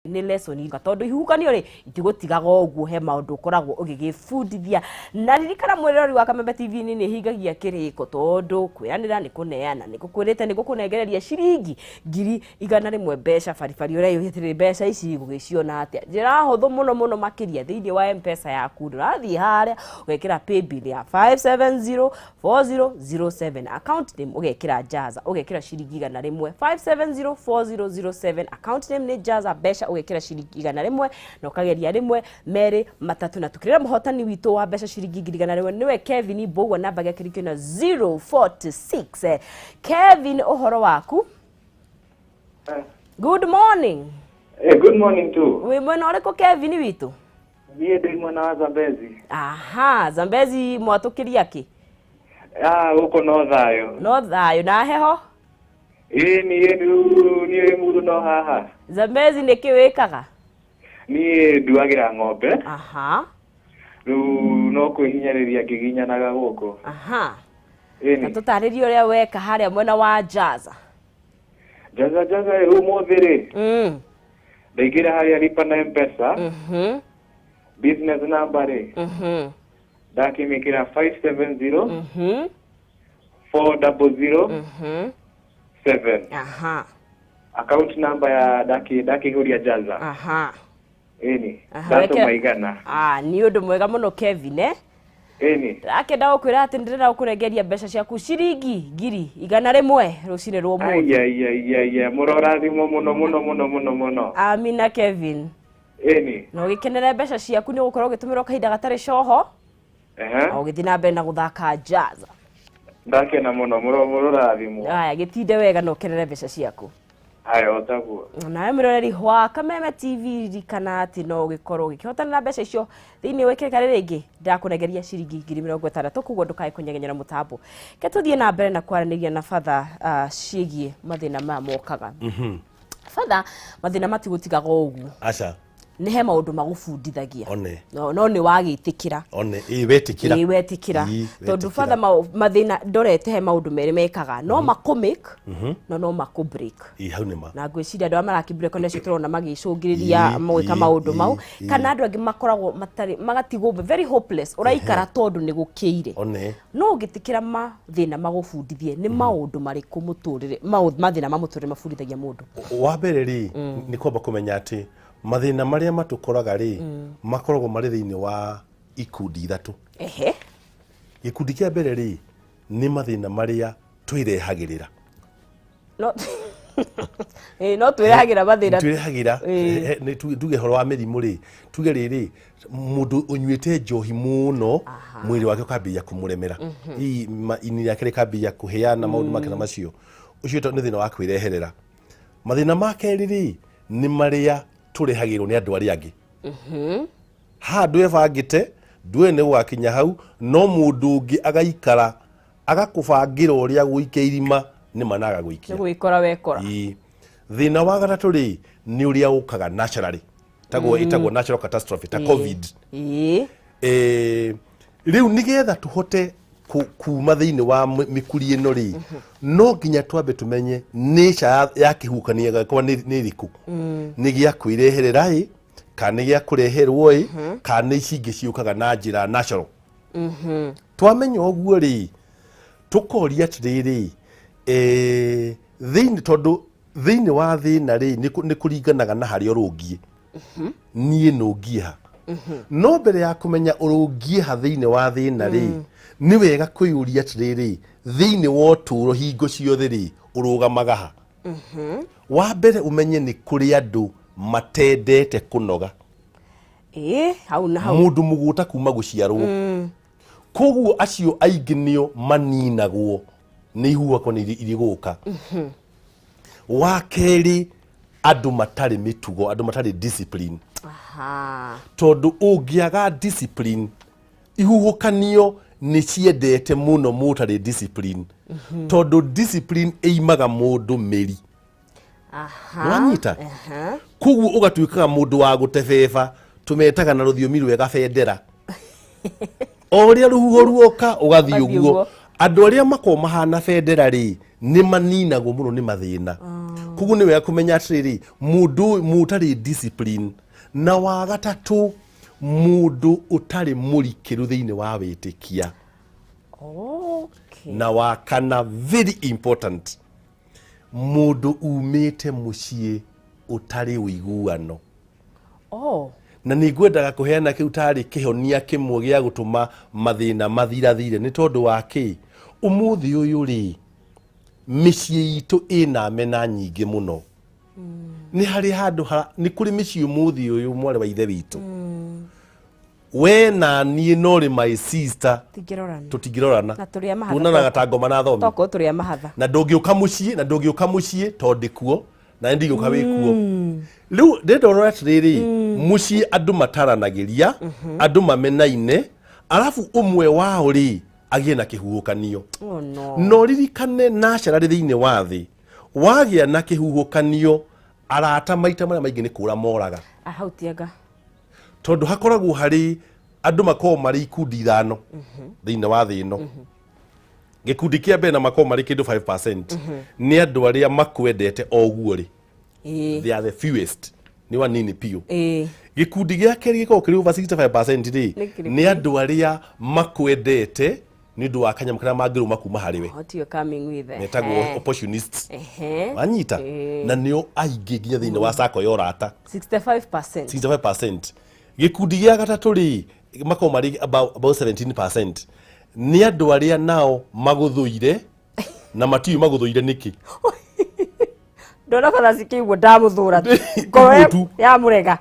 Nĩ lesson tondũ ihuhũkanio rĩ itigũtigaga ũguo, he maũndũ ũkoragwo ũgĩgĩbundithia. Na ririkana mwĩroreri wa Kameme TV nĩ hingagia kĩrĩko, tondũ kwĩranĩra nĩ kũneana. Nĩ ngũkwĩrĩte nĩ ngũkũnengereria ciringi 100,000 mbeca baribari. Ũreyũria atĩrĩrĩ, mbeca ici ngũgĩciona atĩa? Njĩra hũthũ mũno mũno makĩria, thĩinĩ wa M-Pesa yaku ũrathiĩ harĩa ũgekĩra paybill ya 5704007, account name ũgekĩra Jaza, ũgekĩra ciringi 100. 5704007, account name nĩ Jaza, mbeca ũgekĩra ciringi 100, na ũkageria rĩmwe, merĩ, matatũ. Na tukĩrĩra mũhotani witũ wa mbeca ciringi 100,000 nĩwe Kevin Mbũgua, namba gĩake kĩrĩkio na 046. Kevin, ũhoro waku? Good morning. Hey, good morning too. Wĩ mwena ũrĩkũ, Kevin witũ? Niĩ ndĩ mwena wa Zambezi. Aha, Zambezi mwatũkĩria kĩ? Ah, gũkũ no thayũ. No thayũ na heho? Ĩĩ niĩ rĩu niĩ mũndũ no haha. Zambezi nĩ kĩ wĩkaga? Niĩ nduagĩra ng'ombe. Rĩu no kwĩhinyĩrĩria ngĩginyanaga gũkũ. Na Ĩni. tũtarĩrie ũrĩa weka harĩa mwena wa Jaza. Jaza Jaza ĩ ũmũthĩ rĩ. Ndaingĩra harĩa lipa na M-Pesa. Business number rĩ. Ndakĩmĩkĩra 570 400 7. Account number ya ndakĩihũria Jaza. Ĩni. Ndatũma 100. Ah, nĩ ũndũ mwega mũno, Kevin, eh? Ĩni. Ndĩrakĩenda gũkwĩra atĩ nĩndĩrenda gũkũrengeria mbeca ciaku ciringi 100,000 rũcinĩ rwa ũmũthĩ. Aiaiaiaia, mũrorathimwo mũno mũno mũno mũno mũno. Amina, Kevin. Ĩni. Na ũgĩkenere mbeca ciaku, nĩ ũgũkorwo ũgĩtũmĩrwo kahinda gatarĩ coho na ũgĩthiĩ na mbere na gũthaka Jaza. Ndakena mũno, mũrorathimwo. Aya, gĩtinde wega na ũkenere mbeca ciaku. Haya, o taguo. Nawe mwĩroreri wa Kameme TV, ririkana atĩ no ũgĩkorwo ũgĩkĩhotana mbeca icio thĩinĩ wa ikĩrĩka rĩrĩ rĩngĩ ndakũnengeria ciringi 60,000, koguo ndũkae kũnyegenyera mũtambo. Ke tũthiĩ na mbere na kwaranĩria na batha ciĩgiĩ mathĩna maya mokaga. Batha, mathĩna matigũtigaga o ũguo. Aca. Nĩ he maũndũ magũbundithagia. One. No nĩ wagĩtĩkĩra. One, ĩ wetĩkĩra. Ĩĩ, wetĩkĩra. Ĩ, tondũ wetĩkĩra. batha, mathĩna ndorete he maũndũ merĩ mekaga, no makũ-make no no makũ-break. Ĩ, hau nĩ ma. Na ngwĩciria andũ arĩa marakĩ-break nĩ acio tũrona magĩcũngĩrĩria magwĩka maũndũ mau, kana andũ angĩ makoragwo matarĩ, magatigwo very hopeless, ũraikara tondũ nĩ gũkĩire. One. No ũngĩtĩkĩra mathĩna magũbundithie, nĩ maũndũ marĩkũ mũtũrĩre mathĩna ma mũtũrĩre mabundithagia mũndũ? Wa mbere rĩ, nĩ kwamba kũmenya atĩ mathĩna marĩa matũkoraga rĩ, makoragwo marĩ thĩinĩ wa ikundi ithatũ. Gĩkundi kĩa mbere rĩ, nĩ mathĩna marĩa twĩrehagĩrĩra. No ĩĩ, no twĩrehagĩra mathĩna. Twĩrehagĩra. Nĩ tuge ũhoro wa mĩrimũ rĩ, tuge rĩrĩ, mũndũ ũnyuĩte njohi mũno, mwĩrĩ wake ũkambĩrĩria kũmũremera, hihi ini rĩake rĩkambĩrĩria kũhĩa na maũndũ make na macio, ũcio nĩ thĩna wa kwĩreherera. Mathĩna ma kerĩ rĩ, nĩ marĩa tũrehagĩrwo nĩ andũ arĩa angĩ. Haha ndwebangĩte, ndũĩ nĩ gũgakinya hau, no mũndũ ũngĩ agaikara agakũbangĩra ũrĩa gũikia irima nĩ ma na agagũikia. Nĩ gwĩkora wekora. Ĩĩ. Thĩna wa gatatũ rĩ, nĩ ũrĩa ũkaga naturally, tagwo ĩtagwo natural catastrophe, ta COVID. Rĩu nĩgetha tũhote kuma thĩinĩ wa mĩkuri ĩno rĩ, no nginya twambe tũmenye nature ya kĩhuhũkanio gĩakwa nĩ ĩrĩkũ, nĩ gĩa kwĩreherera ĩ, kana nĩ gĩa kũreherwo ĩ, kana nĩ ici ingĩ ciũkaga na njĩra natural. Twamenya ũguo rĩ, tũkoria atĩrĩrĩ, thĩinĩ, tondũ thĩinĩ wa thĩna rĩ, nĩ kũringanaga na harĩa ũrũngiĩ. Niĩ nũngiĩ ha? No mbere ya kũmenya ũrũngiĩ ha thĩinĩ wa thĩna rĩ, nĩ wega kwĩyũria atĩrĩrĩ, thĩinĩ wa ũtũũro hingo ciothe rĩ, ũrũgamaga ha? Wa mbere ũmenye nĩ kũrĩ andũ matendete kũnoga. Ĩĩ, hau na hau. Mũndũ mũgũta kuma gũciarwo. Koguo acio aingĩ nĩo maninagwo nĩ ihuhako nĩ irĩ gũka. Wa kerĩ, andũ matarĩ mĩtugo, andũ matarĩ discipline. Tondũ ũngĩaga discipline, ihuhũkanio nĩ ciendete mũno mũtarĩ discipline, tondũ discipline ĩimaga mũndũ mĩri. Wanyita? Koguo ũgatuĩkaga mũndũ wa gũtebeba, tũmetaga na rũthiomi rwega bendera, o ũrĩa rũhuho ruoka ũgathiĩ ũgathiĩ ũguo. Ũguo. Andũ arĩa makoragwo mahana bendera rĩ, nĩ maninagwo mũno nĩ mathĩna. Koguo nĩ wega kũmenya atĩrĩrĩ, mũndũ ũyũ mũtarĩ discipline. Na wa gatatũ, mũndũ ũtarĩ mũrikĩru thĩinĩ wa wĩtĩkia. Na wa kana, very important, mũndũ umĩte mũciĩ ũtarĩ ũiguano. Na nĩ ngwendaga kũheana kĩu tarĩ kĩhonia kĩmwe gĩa gũtũma mathĩna mathirathire. Nĩ tondũ wa kĩ? Ũmũthĩ ũyũ rĩ, mĩciĩ itũ ĩna mena nyingĩ mũno. Nĩ harĩ handũ ha nĩ kũrĩ mĩciĩ ũmũthĩ ũyũ, mwarĩ wa ithe witũ, we na niĩ no rĩ my sister, Tingĩrorana. Tũtingĩrorana. Na tũrĩ a mahatha. Tuonanaga ta ngoma na thomi. Tokorwo tũrĩ a mahatha. Na ndũngĩũka mũciĩ tondũ ndĩkuo, na nĩ ndigũka wĩkuo. Rĩu ndĩrenda ũrore atĩrĩrĩ, mũciĩ andũ mataranagĩria, andũ mamenaine, arabu ũmwe wao rĩ agĩe na kĩhuhũkanio. Oh no. No ririkane nacararĩ thĩinĩ wa thĩ wagĩa na kĩhuhũkanio, arata maita marĩa maingĩ nĩ kũra moraga. Ah, hau tianga. Tondũ hakoragwo harĩ andũ makoragwo marĩ ikundi ithano thĩinĩ wa thĩ ĩno. Gĩkundi kĩa mbere, na makoragwo marĩ kĩndũ 5%, nĩ andũ arĩa makwendete o ũguo rĩ. They are the fewest, nĩ wanini biũ. Gĩkundi gĩa kerĩ gĩkoragwo kĩrĩ over 65% rĩ, Nĩ kĩrĩkũ? nĩ andũ arĩa makwendete nĩ ũndũ wa kanyamũ karĩa mangĩrũma kuma harĩ we. What you coming with? Metagwo opportunists. Wanyita? Ĩĩ. Na nĩo aingĩ nginya thĩinĩ wa sako ya ũrata. 65%. 65%. Gĩkundi gĩa gatatũ rĩ, makoragwo marĩ about 17%, nĩ andũ arĩa nao magũthũire na matiũĩ magũthũire nĩkĩ. Ndona batha cikĩiguo ndamũthũra tu. Ngoro Ũguo tu. yamũrega.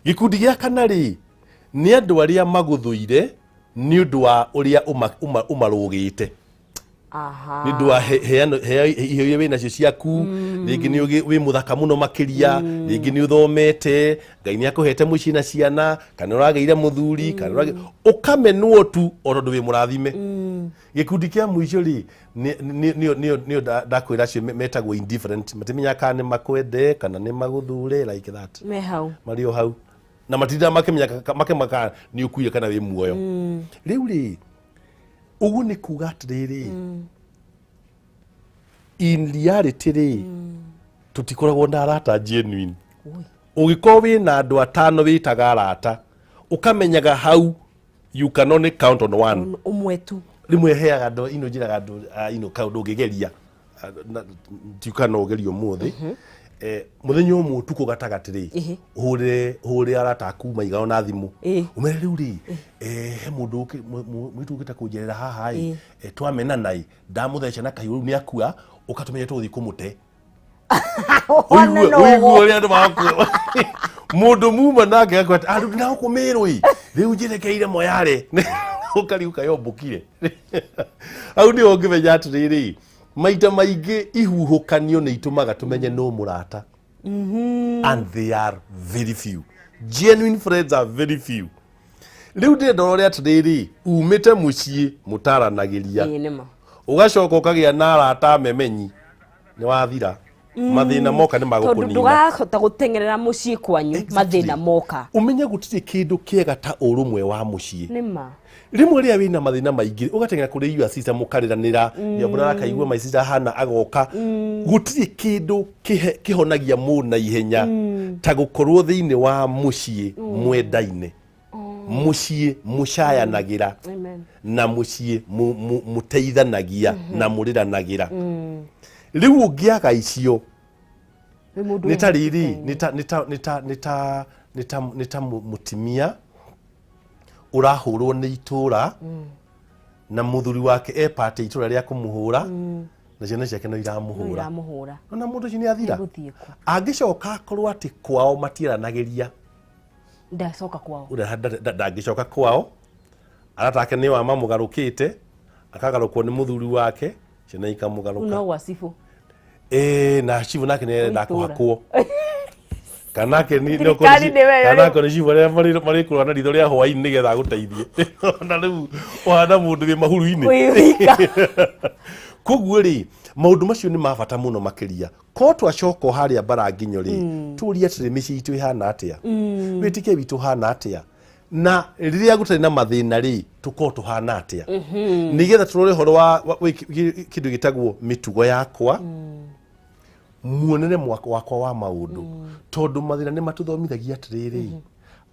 Gĩkundi gĩa kana rĩ, nĩ andũ arĩa magũthũire nĩ ũndũ wa ũrĩa ũmarũgĩte, nĩ ũndũ wa heo iheo iria wĩ nacio ciaku. Rĩngĩ nĩ wĩ mũthaka mũno makĩria, rĩngĩ nĩ ũthomete, Ngai nĩ akũhete mũciĩ na ciana, kana ũragĩire mũthuri, kana ũkamenwo tu o tondũ wĩ mũrathime. Gĩkundi kĩa mũico rĩ, nĩo ndakwĩra acio metagwo indifferent. Matimenyaga kana nĩ makwende kana nĩ magũthure, like that. Me hau. Marĩ o hau na matindaga makĩmenya makĩmaka nĩ ũkuire kana wĩ muoyo. Rĩu rĩ, ũguo nĩ kuga atĩrĩrĩ, in reality rĩ, tũtikoragwo na arata genuine. Ũngĩkorwo wĩna andũ atano wĩtaga arata, ũkamenyaga hau you can only count on one. Ũmwe tu. Rĩmwe heaga andũ ino, njĩraga andũ ino kaũndũ ũngĩgeria. Ndiũka no ũgerie ũmũthĩ. Mũthenya ũmwe ũtukũ gatagatĩ rĩ, ũhũrĩre ũhũrĩre arata aku maigana na thimũ, ũmere rĩu rĩ, he mũndũ mũirĩtu ũkĩte kũnjerera haha ĩ, twamenana ĩ, ndamũtheca na kahiũ, rĩu nĩ akua, ũkatũmenya tũgũthiĩ kũmũte. One no Ũigue ũrĩa andũ magakua mũndũ muma nake akwa atĩ, "Ah, rĩu ndinagũkũ Mĩrũ ĩ, rĩu njerekeire Moyale." Ũkariu kayombũkire hau. Nĩho ũngĩmenya atĩrĩrĩ, maita maingĩ ihuhũkanio nĩ itũmaga tũmenye no mũrata, and they are very few. Genuine friends are very few. Rĩu ndĩrenda ũrore atĩrĩrĩ, umĩte mũciĩ mũtaranagĩria, Ĩĩ nĩma. Ũgacoka ũkagĩa na arata memenyi, nĩ wathira. Mathĩna moka nĩ Tondũ magũkũnina. Ndũgahota gũteng'erera mũciĩ kwanyu. Exactly. Mathĩna moka. Ũmenye gũtirĩ kĩndũ kĩega ta ũrũmwe wa mũciĩ. Nĩma. Rĩmwe rĩrĩa wĩna mathĩna maingĩ, ũgateng'era kũrĩ your sister, mũkarĩranĩra, mm. Akaigua my sister hana agoka. Gũtirĩ kĩndũ kĩhonagia mũndũ na ihenya ta gũkorwo thĩinĩ wa mũciĩ mwendaine, mũciĩ mũcayanagĩra, Amen. na mũciĩ mũteithanagia na mũrĩranagĩra. Rĩu ũngĩaga icio, Wĩ mũndũ nĩ ta wĩ rĩrĩ, nĩ ta nĩ ta nĩ ta nĩ ta nĩ ta nĩ ta mũtimia ũrahũrwo nĩ itũra, na mũthuri wake e pate itũra rĩa kũmũhũra, na ciana ciake no no iramũhũra. Iramũhũra. Ona mũndũ ũcio nĩ athira. Egũthiĩ kũ? Angĩcoka akorwo atĩ kwao matieranagĩria, Ndacoka kwao. Ũrĩa ndangĩcoka kwao. Arata ake nĩ wa mamũgarũkĩte, akagarũkwo nĩ mũthuri wake, ciana ikamũgarũka. No gwa cibũ. Ĩĩ, na cibũ nake nĩ arenda Itũra. kũhakwo, kana ake Thirikari nĩwe kana rĩu. ako nĩ cibũ arĩa marĩkũrũa na ritho rĩa hwaĩ-inĩ nĩgetha agũteithie. Na rĩu ũhana mũndũ wĩ mahuru-inĩ. Wĩ wika. Koguo rĩ, maũndũ macio nĩ ma bata mũno makĩria. Ko twacoka o harĩa mbara nginyo rĩ, tũrie atĩrĩ, mĩciĩ itũ ĩhana atĩa? Wĩtĩkio witũ ũhana atĩa? Na rĩrĩa gũtarĩ na mathĩna rĩ, tũkorwo tũhana atĩa? Nĩgetha tũrore ũhoro wa kĩndũ gĩtagwo mĩtugo yakwa. Muonere wakwa wa maũndũ, tondũ mathĩna nĩ matũthomithagia atĩrĩrĩ,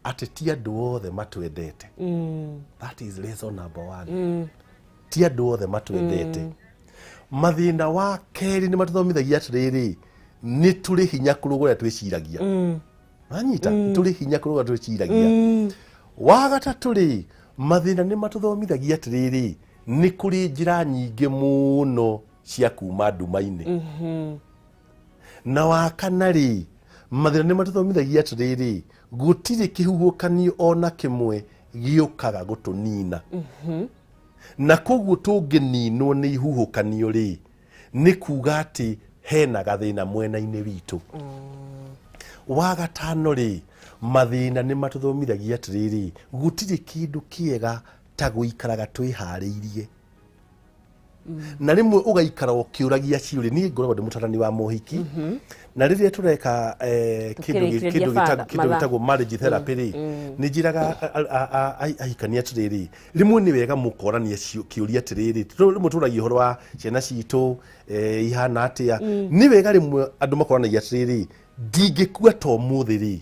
atĩ ti andũ othe matwendete. That is lesson number one. Ti andũ othe matwendete. Mathĩna wa kerĩ nĩ matũthomithagia atĩrĩrĩ, nĩ tũrĩ hinya kũrũga ũrĩa twĩciragia. Wanyita? Tũrĩ hinya kũrũga twĩciragia. Wa gatatũ rĩ, mathĩna nĩ matũthomithagia atĩrĩrĩ, nĩ kũrĩ njĩra nyingĩ mũno cia kuma nduma-inĩ. Na wa kana rĩ, mathĩna nĩ matũthomithagia atĩrĩrĩ, gũtirĩ kĩhuhũkanio ona kĩmwe gĩũkaga gũtũnina. Na koguo tũngĩninwo nĩ ihuhũkanio rĩ, nĩ kuga atĩ hena gathĩna mwena-inĩ witũ. Wa gatano rĩ, mathĩna nĩ matũthomithagia atĩrĩrĩ, gũtirĩ kĩndũ kĩega ta gũikaraga twĩharĩirie. Na rĩmwe ũgaikara ũkĩũragia ciũria. Niĩ ngoragwo ndĩ mũtarani wa mohiki, na rĩrĩa tũreka kĩndũ gĩtagwo marriage therapy rĩ, nĩ njĩraga ahikania atĩrĩrĩ, rĩmwe nĩ wega mũkorania kĩũria atĩrĩrĩ, rĩmwe tũragia ũhoro wa ciana citũ ihana atĩa, nĩ wega rĩmwe andũ makoranagia atĩrĩrĩ, ndingĩkua ta ũmũthĩ rĩ,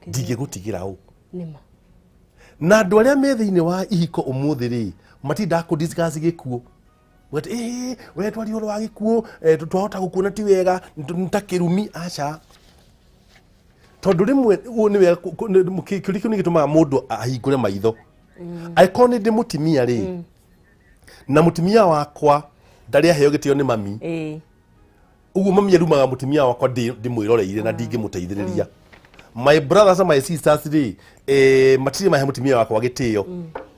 ndingĩgũtigĩra ũ. Na andũ arĩa me thĩinĩ wa ihiko ũmũthĩ rĩ, matindaga kũ discuss gĩkuũ. Wete we twari ũhoro wa gĩkuũ, twahota gũkuona ti wega, nĩ ta kĩrumi, aca. Tondũ rĩmwe ũũ nĩ wega, kĩũria kĩu nĩ gĩtũmaga mũndũ ahingũre maitho. Angĩkorwo nĩ ndĩ mũtumia rĩ, na mũtumia wakwa ndarĩ aheo gĩtĩo nĩ mami, ũguo mami arumaga mũtumia wakwa ndĩmwĩroreire na ndingĩmũteithĩrĩria. My brothers and my sisters rĩ, matirĩ mahe mũtumia wakwa gĩtĩo.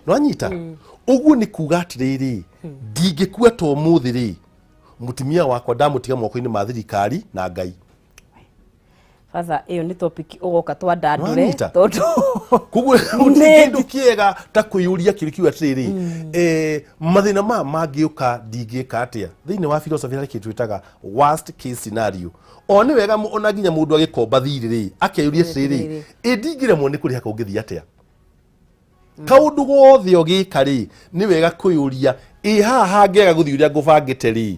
Nĩwanyita? Ũguo nĩ kuga atĩrĩrĩ, ndingĩkua ta ũmũthĩ rĩ, mũtumia wakwa ndamũtiga moko-inĩ ma thirikari na Ngai. Father, ĩyo nĩ topic ũgoka twandandũre, tondũ koguo gũtirĩ kĩndũ kĩega ta kwĩyũria kĩũria kĩu atĩrĩrĩ, mathĩna maya mangĩũka ndingĩka atĩa. Thĩinĩ wa philosophy harĩ kĩndũ twĩtaga worst case scenario. O nĩ wega ona nginya mũndũ agĩkomba thirĩ rĩ, akeyũria atĩrĩrĩ, ĩ ndingĩremwo nĩ kũrĩha kũngĩthiĩ atĩa. Kaũndũ gothe ũgĩka rĩ, nĩ wega kwĩyũria, ĩ haha hangĩaga gũthiĩ ũrĩa ngũbangĩte rĩ,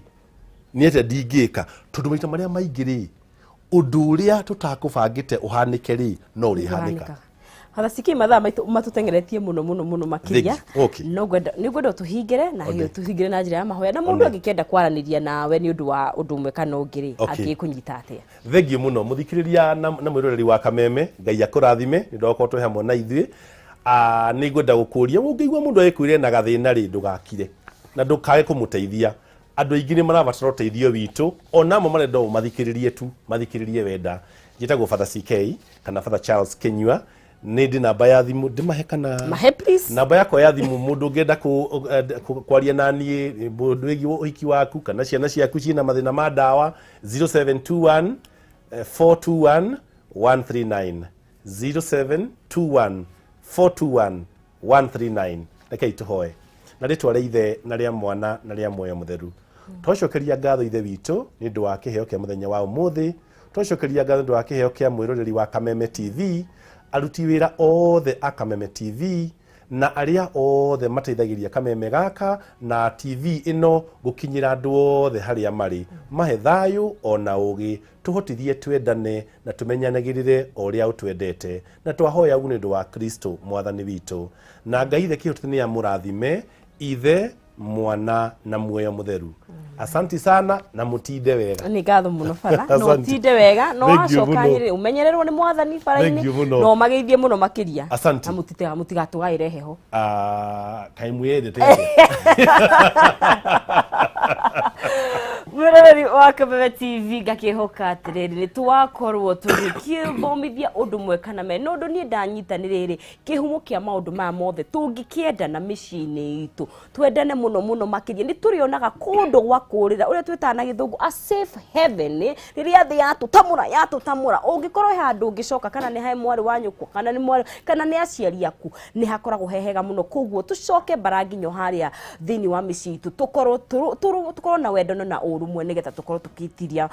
nĩ atĩa ndingĩka. Tondũ maita marĩa maingĩ rĩ, ũndũ ũrĩa tũtakũbangĩte ũhanĩke rĩ, no ũrĩhanĩka. Father CK, mathaa maitũ matũteng'eretie mũno mũno mũno makĩria. No ngwenda nĩ ngwenda ũtũhingĩre na hiyo tũhingĩre na njĩra ya mahoya, na mũndũ angĩkĩenda kwaranĩria nawe nĩ ũndũ wa ũndũ ũmwe kana ũngĩ rĩ, angĩkũnyita atĩa? Thengiũ mũno mũthikĩrĩria na mwĩroreri wa Kameme, Ngai akũrathime nĩ ũndũ wa gũkorwo twĩ hamwe na ithuĩ. Nĩ ngwenda gũkũria, ũngĩigua mũndũ agĩkwĩre na gathĩna rĩ, ndũgakire na ndũkage kũmũteithia. Andũ aingĩ nĩ marabatara ũteithio witũ, ona amwe marenda ũmathikĩrĩrie tu, mathikĩrĩrie wenda. Njĩtagwo Father CK kana Father Charles Kinyua. Nĩ ndĩ namba ya thimũ, ndĩmahe kana mahe please. Namba yakwa ya thimũ, mũndũ ũngĩenda kwaria na niĩ mũndũ wĩgiĩ ũhiki waku kana ciana ciaku ciĩna mathĩna ma ndawa, 0721 421 139, 0721 421 139. Rekei tũhoe. Na rĩtwa rĩa Ithe na rĩa Mwana na rĩa Muoyo Mũtheru. Twacokeria ngatho Ithe witũ nĩ ũndũ wa kĩheo kĩa mũthenya wa ũmũthĩ. Twacokeria ngatho nĩ ũndũ wa kĩheo kĩa mwĩroreri wa Kameme TV, aruti wĩra othe a Kameme TV na arĩa othe mateithagĩrĩria Kameme gaka na TV ĩno gũkinyĩra andũ othe harĩa marĩ. Mahe thayũ ona ũgĩ, tũhotithie twendane na tũmenyanagĩrĩre o ũrĩa ũtwendete. Na twahoya ũguo nĩ ũndũ wa Kristo mwathani witũ. Na Ngai Ithe kĩhotete nĩ amũrathime, Ithe, Mwana na Muoyo Mũtheru. Asanti sana na mũtinde wega. Nĩ ngatho mũno bara, no ũtinde wega, no wacoka nyĩrĩ ũmenyererwo nĩ mwathani bara-inĩ, no mageithie mũno makĩria. Asante. Na mũtigatũgaĩre heho. Kaĩ mwĩyendete atĩa? Mwĩroreri wa Kameme TV, ngakĩhoka atĩrĩrĩ, nĩ twakorwo tũgĩkĩthomithia ũndũ ũmwe kana merĩ. No ũndũ niĩ ndanyita nĩ rĩrĩ, kĩhumo kĩa maũndũ maya mothe tũngĩkĩendana mĩciĩ-inĩ itũ, twendane mũno mũno makĩria, nĩ tũrĩonaga kũndũ gwa kũrĩra, ũrĩa twĩtaga na gĩthũngũ a safe heaven, rĩrĩa thĩ yatũtamũra, ũngĩkorwo he handũ ũngĩcoka, kana nĩ he mwarĩ wa nyũkwa, kana nĩ mwarĩ, kana nĩ aciari aku, nĩ hakoragwo he hega mũno. Koguo tũcoke mbara nginyo harĩa thĩinĩ wa mĩciĩ itũ, tũkorwo na wendano na ũrũmwe. Hamwe nĩgetha tũkorwo tũkĩtiria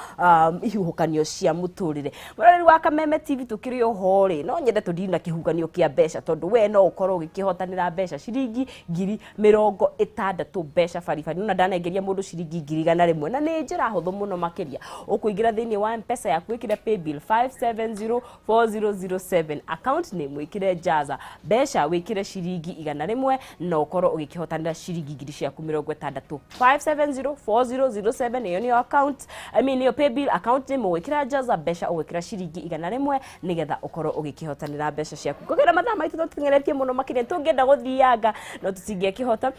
ihuhũkanio cia mũtũrĩre. Mũroreri wa Kameme TV, tũkĩrĩ oho rĩ, no nyende tũndini na kĩhuhũkanio kĩa mbeca, tondũ we no ũkorwo ũgĩkĩhotanĩra mbeca ciringi 60,000, mbeca baribari. Nona ndanengeria mũndũ ciringi 100,000, na nĩ njĩra hũthũ mũno makĩria. Ũkũingĩra thĩinĩ wa Mpesa yaku, wĩkĩre paybill 5704007, account name wĩkĩre Jaza, mbeca wĩkĩre ciringi 100, na ũkorwo ũgĩkĩhotanĩra ciringi ciaku 60,000. 5704007, ĩyo nĩyo account, I mean, nĩyo paybill, account name ũgwĩkĩra Jaza, mbeca ũgwĩkĩra ciringi 100, nĩgetha ũkorwo ũgĩkĩhotanĩra mbeca ciaku. Kũgĩra mathaa maitũ tũteng'eretie mũno makĩria, tũngĩenda gũthianga no tũtingĩakĩhota.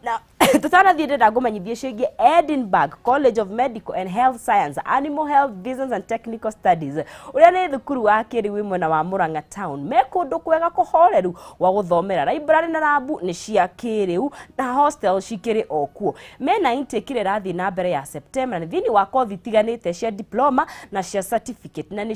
Na tũtanathiĩ, ndĩrenda ngũmenyithie ciĩgiĩ Edinburgh College of Medical and Health Science, Animal Health, Business and Technical Studies, ũrĩa nĩ thukuru wa kĩrĩu wĩ mwena wa Murang'a town. Me kũndũ kwega kũhoreru gwa gũthomera, library na lab nĩ cia kĩrĩu, na hostel cikĩrĩ o kuo. Mena intake ĩrĩa ĩrathiĩ na mbere ya September, na thĩinĩ wa kothi itiganĩte cia diploma na cia certificate, na nĩcio